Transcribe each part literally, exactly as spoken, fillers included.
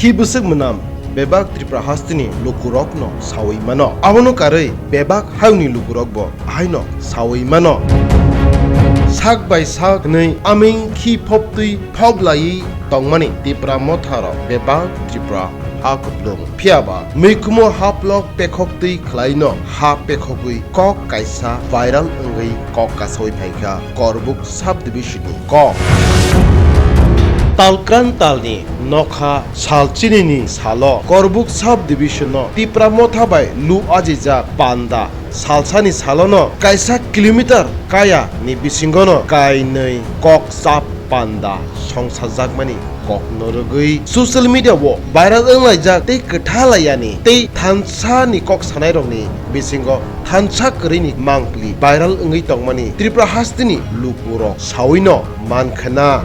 Ki bwswk mwnam bebak Tripura hasteni lukurokno sawi mano. Abono karwi bebak hayungni lukurokbo haino sawi mano. Sak bai sak hwnwi aming khi phoptwi phop laiwi tongmani Tipra motharok bebak Tripura ha kuplung. Phiyaba mikhumo haplok pekhok twi khwlaino ha pekhogwi kok kaisa viral wngwi kok kasawi phaikha Korbuk sub-division ni kok. Talkran talni nokha salchinini salo Korbuk sub-division no Tipra motha bai lu ajijak panda salsani salono kaisa kilometer kaya ni bisingono kainwi kok chap panda songsajakmani kokno rwgwi social media o viral wnglaijak tei kwtha laiyani tei thansa ni kok sanairokni bisingo thansa kwrwini mangpili viral wngwi tongmani Tripura hasteni lukurok sawino mankhana.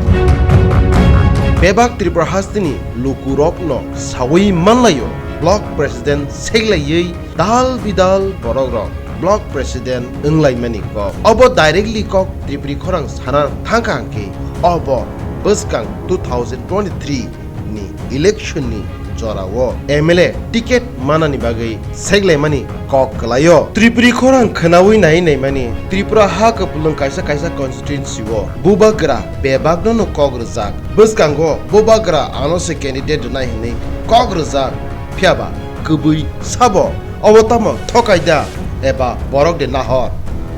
Bebak Tripura hasteni lukurokno sawi manlaio block president seglaiwi dal bidal borokrok block president wnglaimani kok. Obo directly kok Tripuri khorang sana thangkha hwnkhe obo bwskang two thousand twenty-three ni election ni jorao M L A ticket manani bagwi seglaimani kok kwlaio. Tripuri khorang khwnawi nai naimani Tripura ha kwplwng kaisa kaisa constituency o bubagra bebakno no kok rwjak. Bwskango bubagra ano se candidate rwnai hwnwi kok rwjak. Phiyaba kwbwi sabo obo tamo thokai da eba borok de nahor?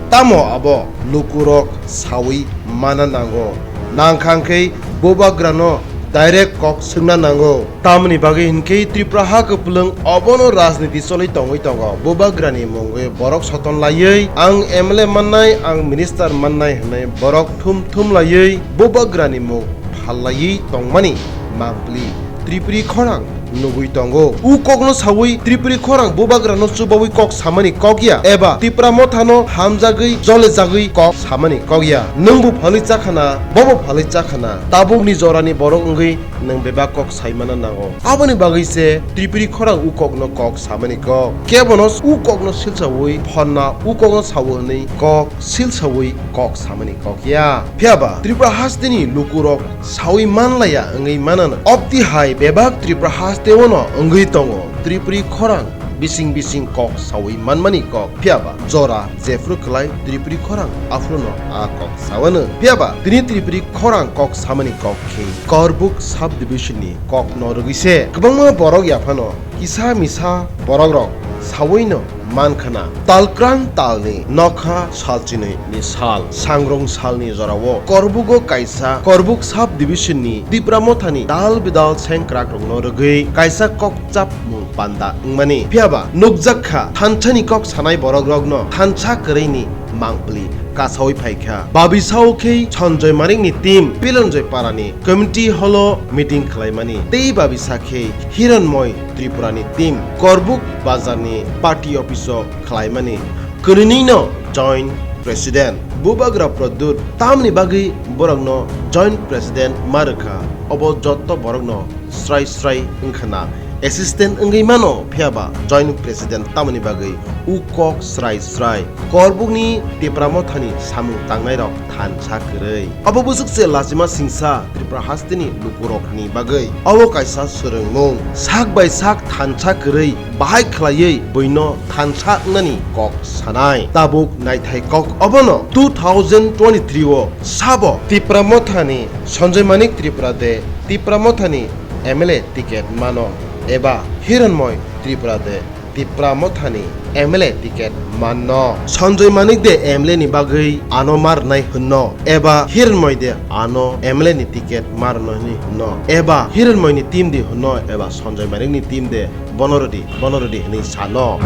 Tamo abo lukurok sawi mana nango. Nangkha hwnkhe bubagrano direct kok swngna nango. Tamoni bagwi hinkhe Tripura ha kwplwng obono rajniti choli tongwi tongo. Bubagrani mungwi borok soton laiwi ang M L A mannai, ang minister mannai hwnwi borok thum thum laiwi bubagrani mung phallaiwi tongmani mangpili Tripuri khorang nugwi tongo. U kokno sawi Tripuri khorang bubagrano chubawi kok samani kok ya eba Tipra mothano hamjagwi jolejagwi kok samani kok ya. Nwngbo phalwi chakhana, bobo phalwi chakhana. Tabukni jorani borok wngwi nwng bebak kok saimana nango. Aboni bagwi se Tripuri khorang u kokno kok samani kok. Kebono u kokno silsawi phonna u kokno sawi hwnwi kok silsawi kok samani kok ya. Phiyaba Tripura hasteni lukurok sawi manlaiya wngwi manano. Obti hai bebak Tripura hasteo no wngwi tongo Tripuri khorang bising bising kok sawi manmani kok. Phiyaba jora jephru kwlai Tripuri khorang aphruno a kok sawano. Phiyaba tini Tripuri khorang kok samani kok khe Korbuk sub-division ni kok no rwgwi se kwbangma borok yaphano kisa misa borokrok sawino mankhana. Talkran talni nokha salchinwi ni sal, sangrong salni jorao Korbugo kaisa Korbuk sub-division ni Tipra mothani dal bidal sengkrak rokno rwgwi kaisa kokchap mung panda wngmani. Phiyaba nukjak kha thansani kok sanai borokrokno thansa kwrwini mangpili kasawi phaikha. Babisao khe Sanjoy Manikni team Pilonjoy Parani community hall o meeting khlaimani tei babisa khe Hiranmoy Tripurani team Korbuk bazarni party office o khlaimani. Kwnwinino joint president Bubagra Pradyut tamni bagwi borokno joint president ma rwkha, obo jotto borokno srai srai wngkhana assistant wngwi mano, phiyaba joint president tamoni bagwi u kok srai srai Korbukni Tipra mothani samung tangnairok thansa kwrwi. Obo bwswk se lachima singsa Tripura hasteni lukurokni bagwi. Obo kaisa swrwngmung. Sak bai sak thansa kwrwi bahai khwlaiwi buino thansa wngnani kok sanai. Tabuk naithai kok obono two thousand twenty-three o sabo Tipra mothani Sanjoy Manik Tripura de Tipra mothani M L A ticket mano eba Hiranmoy Tripura de Tipra mothani M L A ticket manno. Sanjoy Manik de M L A ni bagwi ano ma rwnai hwnno eba Hiranmoy de ano M L A ni ticket ma rwno hwnwi hwnno eba Hiranmoy ni team de hwnno eba Sanjoy Manik ni team de bono rwdi, bono rwdi hwnwi sano.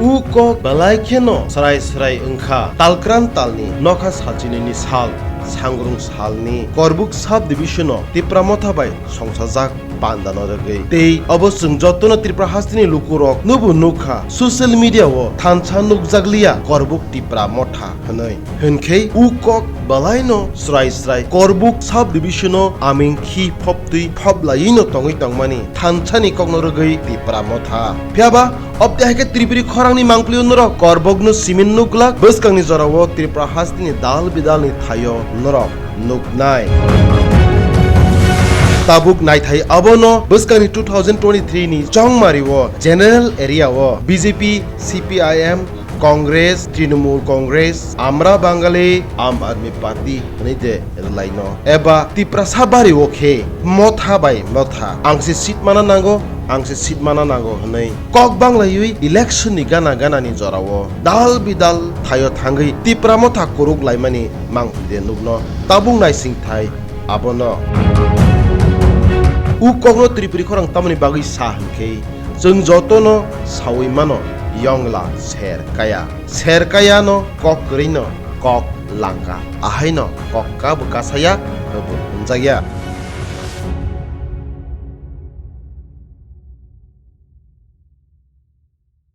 U kok belai kheno srai srai wngkha. Talkran talni nokha salchinini sal, sangrung salni Korbuk sub-division o Tipra motha bai songsajak pandano rwgwi. Tei obo chwng jotono Tripura hasteni lukurok nubo nukha, social media o thansa nukjakliya Korbuk Tipra motha hwnwi. Hwnkhe u kok belaino srai srai Korbuk sub-division o aming khi phoptwi phop laiwi no tongwi tongmani thansani kokno rwgwi Tipra motha. Phiyaba obte hai khe Tripuri khorangni mangpili norok Korbukno simin nuklak, bwskangni jorao Tripura hasteni dal bidalni thaio norok nuknai. Tabuk naithai abono bwskangni two thousand twenty-three ni chongmari o general area o B J P, C P I M, Congress, Trinamool Congress, Amra Bangali, Aam Aadmi Party hwnwi de rwlaino eba Tiprasa bari o khe motha bai motha ang se seat mana nango, ang se seat mana nango hwnwi kok banglaiwi election ni gana gana ni jora o dal bidal thaio thangwi Tipra motha kwrwk laimani mangpili de nukno tabuk naising thai abono. U kokno Tripuri khorang tamoni bagwi sa hwnkhe, chwng jotono sawi mano, yongla ser kaya. Ser kaya no kok kwrwi no kok langka. Ahai no kok ka bo kasaya, hwbo hwnjakya.